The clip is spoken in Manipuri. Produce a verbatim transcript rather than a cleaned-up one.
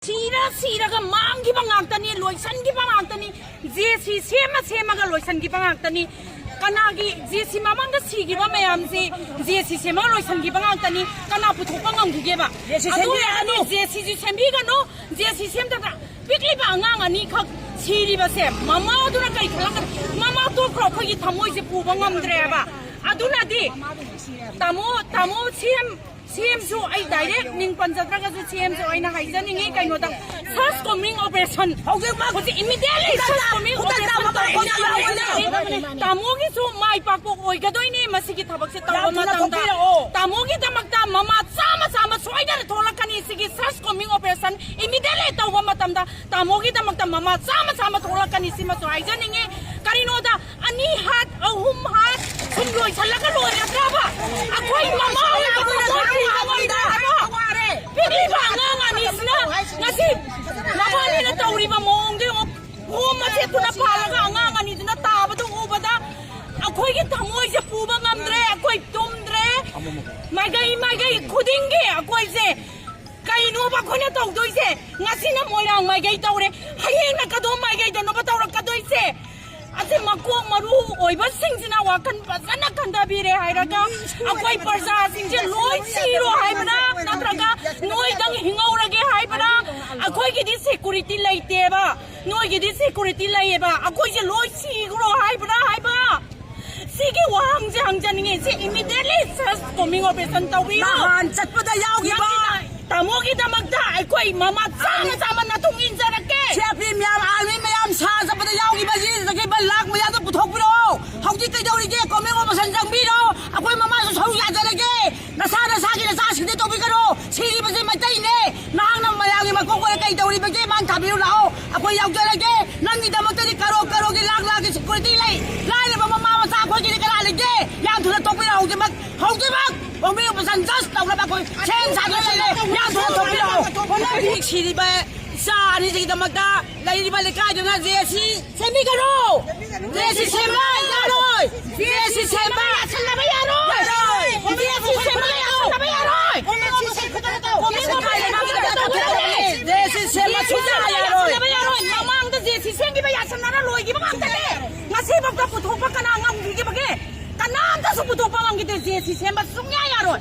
ꯁꯤꯔ ꯁꯤꯔꯒ ꯃꯥꯡꯈꯤꯕ ꯉꯥꯛꯇꯅꯤ, ꯂꯣꯏꯁꯟꯈꯤꯕ ꯉꯥꯛꯇꯅꯤ꯫ ꯖꯦ ꯁꯤ ꯁꯦꯝꯃ ꯁꯦꯝꯃꯒ ꯂꯣꯏꯁꯟꯈꯤꯕ ꯉꯥꯛꯇꯅꯤ꯫ ꯀꯅꯥꯒꯤ ꯖꯦ ꯁꯤ ꯃꯃꯥꯡꯗ ꯁꯤꯈꯤꯕ ꯃꯌꯥꯝꯁꯤ ꯖꯦ ꯁꯤ ꯁꯦꯝꯃꯒ ꯂꯣꯏꯁꯟꯈꯤꯕ ꯉꯥꯛꯇꯅꯤ꯫ ꯀꯅꯥ ꯄꯨꯊꯣꯛꯄ ꯉꯝꯈꯤꯒꯦꯕ? ꯖꯦ ꯁꯤ ꯑꯗꯨ ꯁꯦꯝꯕꯤꯔꯛꯑꯅꯨ꯫ ꯑꯣꯏꯔꯗꯤ ꯖꯦ ꯁꯤꯁꯨ ꯁꯦꯝꯕꯤꯒꯅꯨ꯫ ꯖꯦ ꯁꯤ ꯁꯦꯝꯗꯅ ꯄꯤꯛꯂꯤꯕ ꯑꯉꯥꯡ ꯑꯅꯤꯈꯛ ꯁꯤꯔꯤꯕꯁꯦ ꯃꯃꯥꯗꯨꯅ ꯀꯔꯤ ꯈꯜꯂꯛꯀꯅꯤ? ꯃꯃꯥ ꯇꯣꯛꯈ꯭ꯔꯣ, ꯑꯩꯈꯣꯏꯒꯤ ꯊꯃꯣꯏꯁꯦ ꯄꯨꯕ ꯉꯝꯗ꯭ꯔꯦꯕ꯫ ꯑꯗꯨꯅꯗꯤ ꯇꯥꯃꯣ, ꯇꯥꯃꯣ ꯁꯤ ꯑꯦꯝ ꯁꯤ ꯑꯦꯝꯁꯨ ꯑꯩ ꯗꯥꯏꯔꯦꯛ ꯃꯤꯡ ꯄꯟꯖꯗ꯭ꯔꯒꯁꯨ ꯁꯤ ꯑꯦꯝꯁꯨ ꯑꯩꯅ ꯍꯥꯏꯖꯅꯤꯡꯉꯤ ꯀꯩꯅꯣꯗ, search combing operation ꯍꯧꯖꯤꯛꯃꯛ ꯍꯧꯖꯤꯛ immediately search combing operation ꯇꯥꯃꯣꯒꯤꯁꯨ ꯃꯥꯏ ꯄꯥꯛꯄ ꯑꯣꯏꯒꯗꯣꯏꯅꯤ꯫ ꯃꯁꯤꯒꯤ ꯊꯕꯛꯁꯦ ꯇꯧꯕ ꯃꯇꯝꯗ ꯊꯣꯛꯄꯤꯔꯛꯑꯣ꯫ ꯇꯥꯃꯣꯒꯤꯗꯃꯛꯇ ꯃꯃꯥ ꯆꯥꯝꯃ ꯆꯥꯝꯃ ꯁꯣꯏꯗꯅ ꯊꯣꯛꯂꯛꯀꯅꯤ꯫ ꯁꯤꯒꯤ search combing operation immediately ꯇꯧꯕ ꯃꯇꯝꯗ ꯇꯥꯃꯣꯒꯤꯗꯃꯛꯇ ꯃꯃꯥ ꯆꯥꯝꯃ ꯆꯥꯝꯃ ꯊꯣꯛꯂꯛꯀꯅꯤ꯫ ꯁꯤꯃꯁꯨ ꯍꯥꯏꯖꯅꯤꯡꯉꯤ꯫ ꯀꯔꯤꯅꯣꯗ ꯑꯅꯤ ꯍꯥꯠ, ꯑꯍꯨꯝ ꯍꯥꯠ, ꯁꯨꯝ ꯂꯣꯏꯁꯜꯂꯒ ꯂꯣꯏꯔꯗ꯭ꯔꯕ? ꯑꯩꯈꯣꯏ ꯃꯃꯥ ꯑꯣꯏꯕ ꯄꯤꯛꯂꯤꯕ ꯑꯉꯥꯡ ꯑꯅꯤꯁꯤꯅ ꯉꯁꯤ ꯃꯕꯥꯅꯤꯅ ꯇꯧꯔꯤꯕ ꯃꯑꯣꯡꯗꯣ ꯌꯦꯡꯉꯣ꯫ ꯈꯣꯝ ꯃꯆꯦꯠꯇꯨꯅ ꯄꯥꯜꯂꯒ ꯑꯉꯥꯡ ꯑꯅꯤꯗꯨꯅ ꯇꯥꯕꯗꯨ ꯎꯕꯗ ꯑꯩꯈꯣꯏꯒꯤ ꯊꯃꯣꯏꯁꯦ ꯄꯨꯕ ꯉꯝꯗ꯭ꯔꯦ꯫ ꯑꯩꯈꯣꯏ ꯇꯨꯝꯗ꯭ꯔꯦ꯫ ꯃꯥꯏꯀꯩ ꯃꯥꯏꯀꯩ ꯈꯨꯗꯤꯡꯒꯤ ꯑꯩꯈꯣꯏꯁꯦ ꯀꯩꯅꯣꯕ ꯑꯩꯈꯣꯏꯅ ꯇꯧꯗꯣꯏꯁꯦ? ꯉꯁꯤꯅ ꯃꯣꯏꯔꯥꯡ ꯃꯥꯏꯀꯩ ꯇꯧꯔꯦ, ꯍꯌꯦꯡꯅ ꯀꯗꯣꯝ ꯃꯥꯏꯀꯩꯗꯅꯣꯕ ꯇꯧꯔꯛꯀꯗꯣꯏꯁꯦ? ꯑꯁꯤ ꯃꯀꯣꯛ ꯃꯔꯨ ꯑꯣꯏꯕꯁꯤꯡꯁꯤꯅ ꯋꯥꯈꯜ ꯐꯖꯅ ꯈꯟꯊꯕꯤꯔꯦ ꯍꯥꯏꯔꯒ ꯑꯩꯈꯣꯏ ꯄ꯭ꯔꯖꯥꯁꯤꯡꯁꯦ ꯂꯣꯏ ꯁꯤꯔꯣ ꯍꯥꯏꯕ꯭ꯔꯥ, ꯅꯠꯇ꯭ꯔꯒ ꯅꯣꯏꯗꯪ ꯍꯤꯡꯍꯧꯔꯒꯦ ꯍꯥꯏꯕ꯭ꯔꯥ? ꯑꯩꯈꯣꯏꯒꯤꯗꯤ ꯁꯦꯀꯨꯔꯤꯇꯤ ꯂꯩꯇꯦꯕ, ꯅꯣꯏꯒꯤꯗꯤ ꯁꯦꯀꯨꯔꯤꯇꯤ ꯂꯩꯌꯦꯕ꯫ ꯑꯩꯈꯣꯏꯁꯦ ꯂꯣꯏ ꯁꯤꯈ꯭ꯔꯣ ꯍꯥꯏꯕ꯭ꯔꯥ ꯍꯥꯏꯕ? ꯁꯤꯒꯤ ꯋꯥꯍꯪꯁꯦ ꯍꯪꯖꯅꯤꯡꯉꯤ꯫ ꯁꯤ immediately search combing operation ꯇꯧꯕꯤꯌꯨ꯫ ꯅꯍꯥꯟ ꯆꯠꯄꯗ ꯌꯥꯎꯈꯤꯕ ꯅꯪꯒꯤ ꯇꯥꯃꯣꯒꯤꯗꯃꯛꯇ ꯑꯩꯈꯣꯏ ꯃꯃꯥ ꯆꯥꯝꯃ ꯆꯥꯝꯃ ꯅꯇꯨꯡ ꯏꯟꯖꯔꯛꯀꯦ꯫ ꯁꯤ ꯑꯥꯔ ꯄꯤ ꯃꯌꯥꯝ, ꯑꯥꯔꯃꯤ ꯃꯌꯥꯝ ꯁꯥ ꯆꯠꯄꯗ ꯌꯥꯎꯈꯤꯕ, ꯁꯤꯖꯈꯤꯕ ꯂꯥꯛ ꯃꯌꯥꯝꯗꯣ ꯄꯨꯊꯣꯛꯄꯤꯔꯛꯑꯣ꯫ ꯍꯧꯖꯤꯛ ꯀꯩꯗꯧꯔꯤꯒꯦ? Combing operation ꯆꯪꯕꯤꯔꯣ꯫ ꯑꯩꯈꯣꯏ ꯃꯃꯥꯁꯨ ꯁꯔꯨꯛ ꯌꯥꯖꯔꯒꯦ꯫ ꯅꯁꯥ ꯅꯁꯥꯒꯤ ꯅꯆꯥꯁꯤꯡꯗꯤ ꯇꯧꯕꯤꯒꯅꯨ꯫ ꯁꯤꯔꯤꯕꯁꯤ ꯃꯩꯇꯩꯅꯦ꯫ ꯅꯍꯥꯛꯅ ꯃꯌꯥꯝꯒꯤ ꯃꯀꯣꯛ ꯑꯣꯏꯔ ꯀꯩ ꯇꯧꯔꯤꯕꯒꯦ? ꯃꯥꯡ ꯊꯥꯕꯤꯌꯨ ꯂꯥꯛꯑꯣ꯫ ꯑꯩꯈꯣꯏ ꯌꯥꯎꯖꯔꯒꯦ꯫ ꯅꯪꯒꯤꯗꯃꯛꯇꯗꯤ ꯀꯔꯣ ꯀꯔꯣꯒꯤ ꯂꯥꯛ ꯂꯥꯛꯀꯤ ꯁꯦꯀꯨꯔꯤꯇꯤ ꯂꯩ꯫ ꯂꯥꯏꯔꯕ ꯃꯃꯥ ꯃꯆꯥ ꯑꯩꯈꯣꯏꯒꯤꯗꯤ ꯀꯅꯥ ꯂꯩꯒꯦ? ꯌꯥꯝ ꯊꯨꯅ ꯇꯣꯛꯄꯤꯔꯛꯑꯣ ꯍꯧꯖꯤꯛꯃꯛ꯫ ꯍꯧꯖꯤꯛꯃꯛ ꯀꯣꯝꯕꯤꯌꯨ ꯄꯩꯁꯥ ꯖꯁ ꯇꯧꯅꯕ ꯑꯩꯈꯣꯏ ꯁꯦꯝ ꯁꯥꯗꯨꯅ ꯂꯩꯔꯦ꯫ ꯌꯥꯝ ꯊꯨꯅ ꯇꯧꯕꯤꯔꯛꯑꯣ꯫ ꯍꯧꯖꯤꯛ ꯁꯤꯔꯤꯕ ꯏꯆꯥ ꯑꯅꯤꯁꯤꯒꯤꯗꯃꯛꯇ ꯂꯩꯔꯤꯕ ꯂꯩꯀꯥꯏꯗꯨꯅ ꯖꯦ ꯁꯤ ꯁꯦꯝꯕꯤꯒꯅꯨ꯫ ꯖꯦ ꯁꯤ ꯁꯦꯝꯕ ꯌꯥꯔꯣꯏ꯫ ꯖꯦ ꯁꯤ ꯁꯦꯝꯕ ꯌꯥꯁꯜꯂꯕ ꯌꯥꯔꯣꯏ꯫ ꯖꯦ ꯁꯤ ꯁꯦꯝꯕ ꯌꯥꯁꯜꯂꯕ ꯌꯥꯔꯣꯏ꯫ ꯖꯦ ꯁꯤ ꯁꯨꯡꯌꯥ ꯌꯥꯔꯣꯏ꯫ ꯌꯥꯁꯟꯅꯕ ꯌꯥꯔꯣꯏ꯫ ꯃꯃꯥꯡꯗ ꯖꯦ ꯁꯤ ꯁꯦꯝꯈꯤꯕ ꯌꯥꯁꯟꯅꯔ ꯂꯣꯏꯈꯤꯕ ꯉꯥꯛꯇꯅꯦ꯫ ꯉꯁꯤꯐꯥꯎꯗ ꯄꯨꯊꯣꯛꯄ ꯀꯅꯥ ꯉꯝꯈꯤꯒꯦ? ꯀꯅꯥꯝꯇꯁꯨ ꯄꯨꯊꯣꯛꯄ ꯉꯝꯈꯤꯗꯦ꯫ ꯖꯦ ꯁꯤ ꯁꯦꯝꯕ ꯁꯨꯡꯌꯥ ꯌꯥꯔꯣꯏ꯫